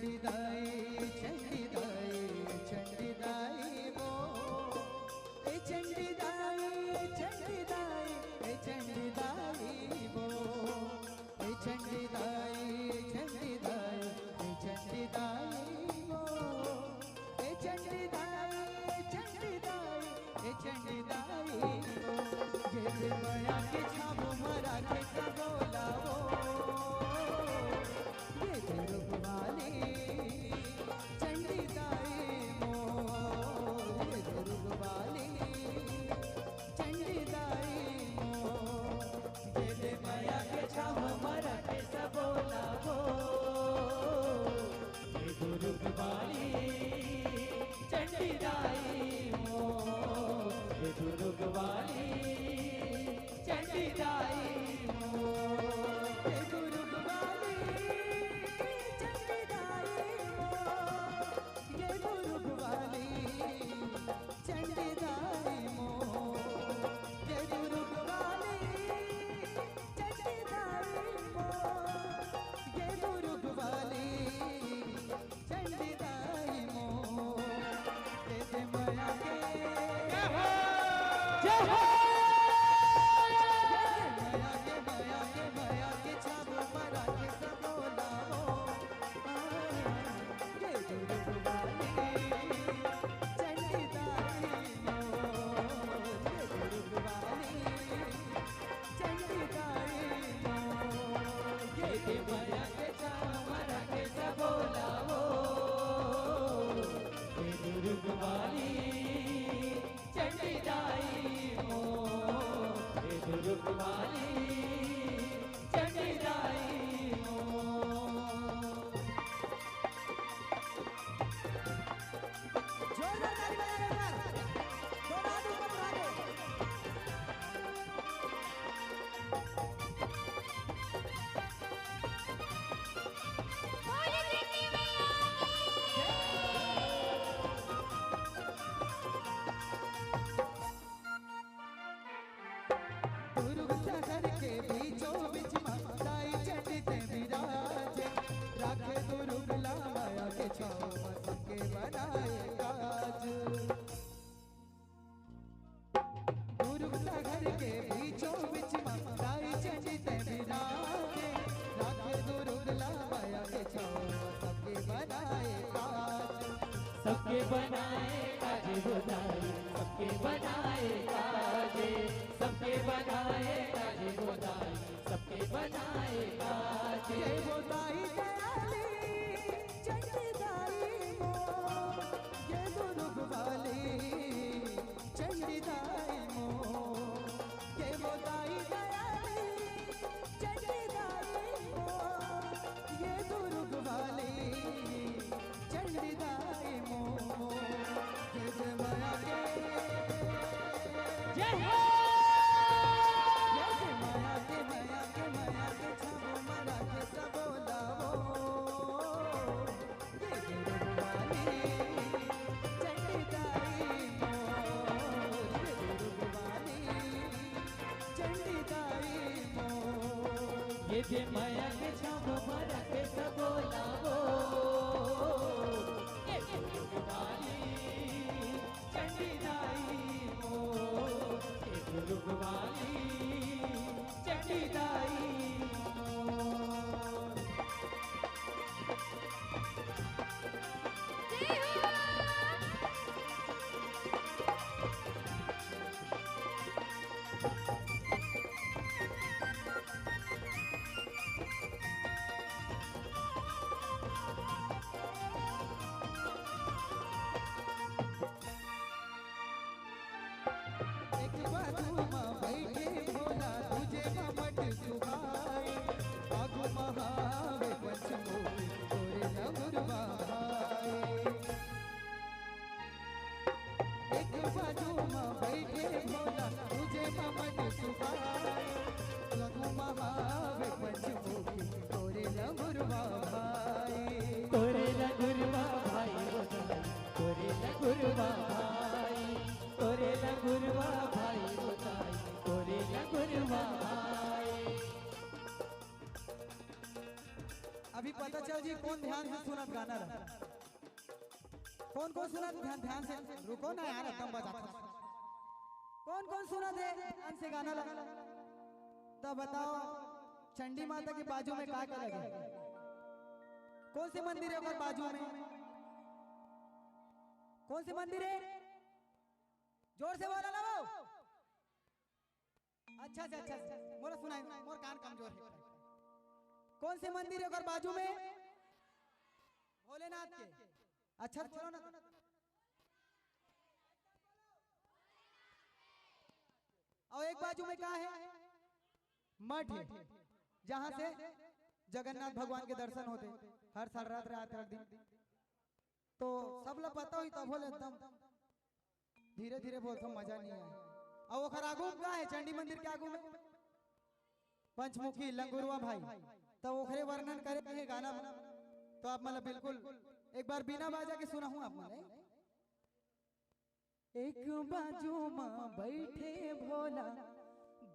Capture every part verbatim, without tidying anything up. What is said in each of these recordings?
चंडी दाई, चंडी दाई, चंडी दाई वो। ए चंडी दाई, चंडी दाई, ए चंडी दाई वो। ए चंडी दाई, चंडी दाई, ए चंडी दाई वो। ए चंडी दाई, चंडी दाई, ए चंडी दाई वो। ये जे मया के छाबो मरा के सगोला वो। ये दुर्ग वाली चंडी दाई मोर, ये दुर्ग वाली चंडी दाई मोर, ये दे मया के छाव मरा के सबोला हो। ये दुर्ग वाली चंडी दाई मोर, ये दुर्ग वाली चंडी दाई मोर, ये दुर्ग वाली चंडी दाई मोर, ये दुर्ग वाली चंडी दाई मोर, ये दुर्ग वाली चंडी दाई मोर, ये दुर्ग वाली चंडी दाई मोर, ये दे मया के जय हो। मया के, मया के, मया के छाबो मरा के सबोला वो। ये दुर्ग वाली चंडी दाई मोर, ये दुर्ग वाली चंडी दाई मोर, ये दे मया के छाबो मरा के सबोला वो। ये दुर्ग वाली चंडी दाई मोर, ये दुर्ग वाली चंडी दाई मोर। जोरदार ताली बजाओ एक बार। दोनों हाथ ऊपर उठा के। दुर्ग शहर के बीचों बीच मा दाई चंडी ते विराजे, राखे दुर्ग ला मया के छाव मा सबके बनाए काज। दुर्ग शहर के बीचों बीच मा दाई चंडी ते विराजे, राखे दुर्ग ला मया के छाव मा सबके बनाए काज। सबके बनाए काज हो दाई, सबके बनाए काज, सबके बनाए काज हो दाई, सबके बनाए काज। ये वो दाई दयाली चंडी दाई मोर, ये दुर्ग वाली चंडी दाई मोर, ये वो दाई दयाली चंडी दाई मोर, ये दुर्ग वाली चंडी दाई मोर, ये जे मया के, जय हो। ये जे मया के, मया के, मया के छाबो मरा के सबोला वो। ये दुर्ग वाली चंडी दाई मोर, ये दुर्ग वाली चंडी दाई मोर। ये जे मया के छाव मरा के सबोला वो। ये दुर्ग वाली चंडी दाई मोर, ये दुर्ग वाली चंडी दाई मोर। एक बाजू मा बइठे भोला, दूजे मा मट सुहाए, आगू मा हावे पंचमुखी, तोरे लंगुरवा भाई। एक बाजू मा बइठे भोला, दूजे मा मट सुहाए, आगू मा हावे पंचमुखी, तोरे लंगुरवा भाई। तोरे लंगुरवा भाई वो दाई, तोरे लंगुरवा भाई, तोरे लंगुरवा भाई वो दाई, तोरे लंगुरवा भाई। अभी पता पता चल जी, कोन ध्यान से सुनत गाना ला। कोन कोन सुनत ध्यान, ध्यान से, रुको ना यार, एकदम बजात हस। कोन कोन सुनत हे ध्यान से गाना ला? त बताओ, चंडी माता के बाजू में का का लगे? कोन से मंदिर हे ओकर बाजू में? कोन से मंदिर हे? जोर से बोला ना वो। अच्छा से, अच्छा से। मोला सुनाई, मोर कान कमजोर हे। कोन से मंदिर हे ओकर बाजू में? भोलेनाथ के। अच्छा से बोलो ना। अउ एक बाजू में का हे? मठ हे, जहाँ से जगन्नाथ भगवान के दर्शन होथे हर साल रात, रात, रात दिन। तो सब ला पता होही, तभो ले एकदम धीरे धीरे बोलथो, मजा नहीं आए। अउ ओखर आगू में का हे? चंडी मंदिर के आगू में पंचमुखी लंगुरवा भाई, त ओखरे वर्णन करे हे गाना में। तो आप मन ला बिल्कुल एक बार बिना बाजा के सुनाहूँ आप मन ला। एक बाजू म बइठे भोला,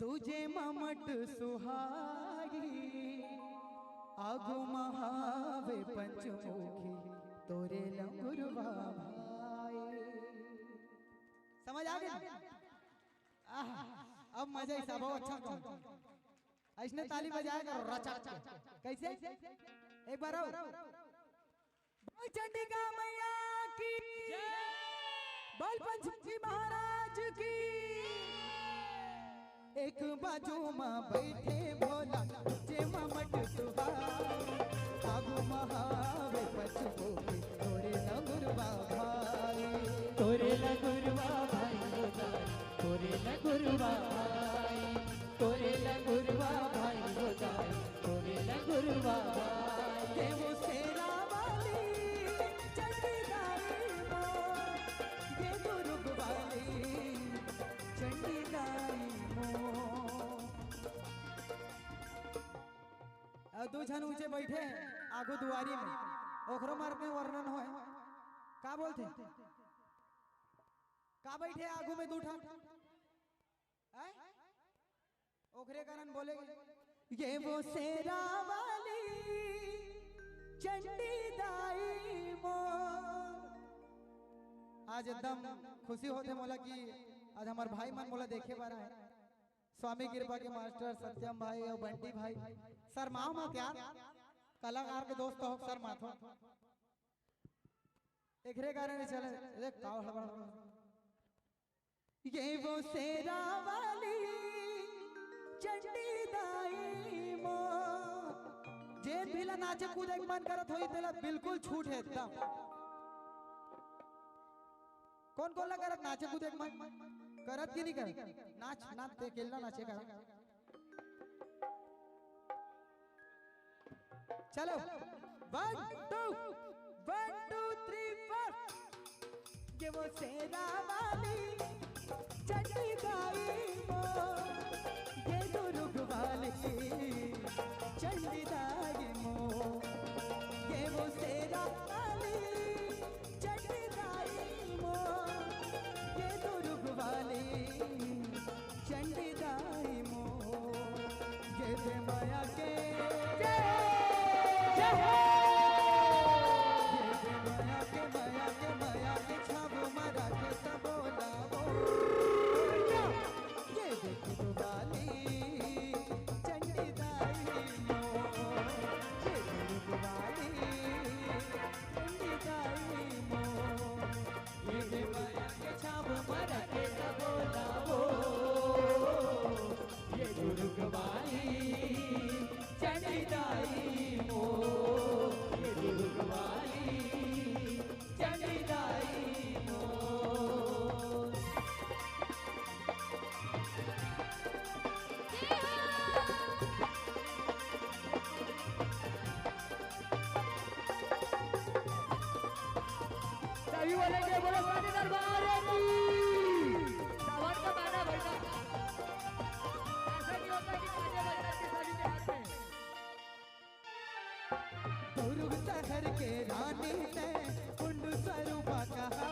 दूजे म मट सुहाई, आगू म हावे पंचमुखी तोरे लंगुरवा भाई। समझ आ गे? आह, अब मजा ही सब, अच्छा कौन? अइसने ताली बजाया करो, रचक के। कैसे? एक बार और। बोल चंडिका मैया की। बोल पंचमुखी महाराज की। एक बाजू म बइठे भोला, जे म मट सुहाई, आगू म हावे पंचमुखी तोरे लंगुरवा भाई। तोरे लंगुरवा भाई हो दाई, तोरे लंगुरवा भाई, तोरे लंगुरवा भाई हो दाई, तोरे लंगुरवा भाई। ये वो शेरा वाली चंडी दाई मोर, ये दुर्ग वाली चंडी दाई मोर। अउ दू झन ऊंचे बइठे आगू दुआरी में, ओखरो मार्ग में वर्णन होय। का बोलथे? का बइठे आगू में दू ठन? हैं? ओखरे कारण बोले, ये वो शेरा वाली चंडी दाई मोर। आज एकदम खुशी होथे मोला कि आज हमर भाई मन मोला देखे बर आए। स्वामी कृपा के मास्टर सत्यम भाई अउ बंटी भाई, शर्माओ मत यार, कलाकार के दोस्त हो, शर्माथो। एकरे कारण चले, देख का हड़बड़। ये वो शेरा वाली चंडी दाई मोर। जे भी ला नाचे कूदे के मन करत होही, तेला बिल्कुल छूट हे एकदम। कोन कोन ला करत नाचे कूदे के मन करत कि नहीं करत? नाच, नाच, ते अकेल्ला नाचे कर। चलो, one, two, one, two, three, four। ये वो शेरा वाली चंडी दाई मोर, ये दुर्ग वाली चंडी दाई मोर, ये वो शेरा वाली चंडी दाई मोर, ये दुर्ग वाली चंडी दाई मोर। ये दे माया के, जय हो, जय हो। ये दे माया के, माया के, माया के छाप मारा के तबोला बोल। ये दे दुर्ग वाली चंडी दाई मोर, ये दुर्ग वाली चंडी दाई मोर। ये दे माया के छाप मारा के तबोला वो, ये दुर्ग वाली चंडी दाई मो, ये दुर्ग वाली चंडी दाई मो। सभी बोलेंगे, बोलो स्वामी दरबार की। सावन का गाना भाई साहब। ऐसा नहीं होता कि गाने बजते के सभी के हाथ में। दुर्ग शहर के रानी ने कुंड स्वरूपा कहा,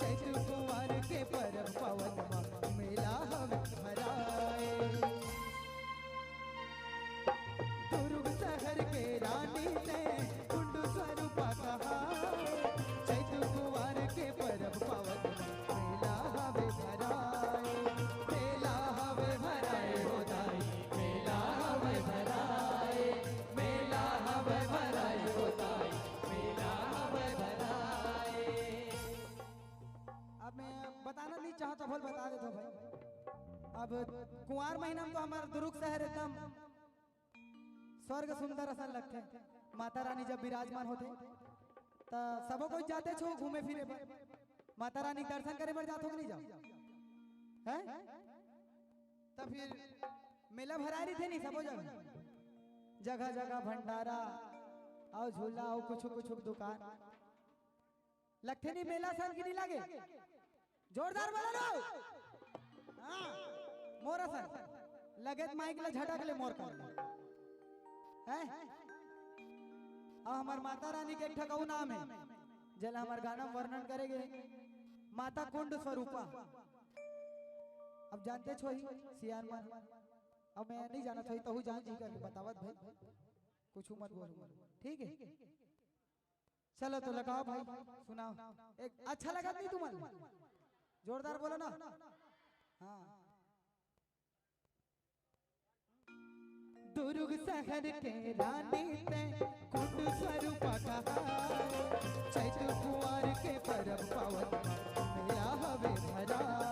चैत कुंवर के परब पवन मा मेला हवे भराए। दुर्ग शहर के रानी ने अब कुंवार महीना में तो हमर दुर्ग शहर एकदम स्वर्ग सुंदर असन लगथे। माता रानी जब विराजमान होथे, त सबो कोई जाते छो घूमे फिरे बर, माता रानी के दर्शन करे बर जाथो कि नहीं जाओ? हैं? त फिर मेला भराए रहिथे नहीं सबो जगह, जगह जगह भंडारा, अउ झूला, अउ कुछ कुछ दुकान। लगथे नहीं मेला सन कि नहीं लगे? जोरदार बोलो लो। हाँ, मोर असन। लगे त माइक ला झटक ले मोर कर ले। हैं? अब हमर माता रानी के एक ठक अउ नाम हे, जेला हमर गाना में वर्णन करे गे, माता कुंड स्वरूपा। अब जानते छो ही, सियान मन। अब मैं नहीं जानत होही, तहू जान जी करके बतावत भाई, कुछ मत बोल, ठीक है? चलो तो लगाओ भाई, सुनाओ। एक अच्छा लगा नहीं तुम्हारे? जोरदार बोलो ना। हाँ। दुर्ग शहर के रानी ते कुंड स्वरूपा कहाए, चैत कुंवार के परब पावन मेला हवे भरा।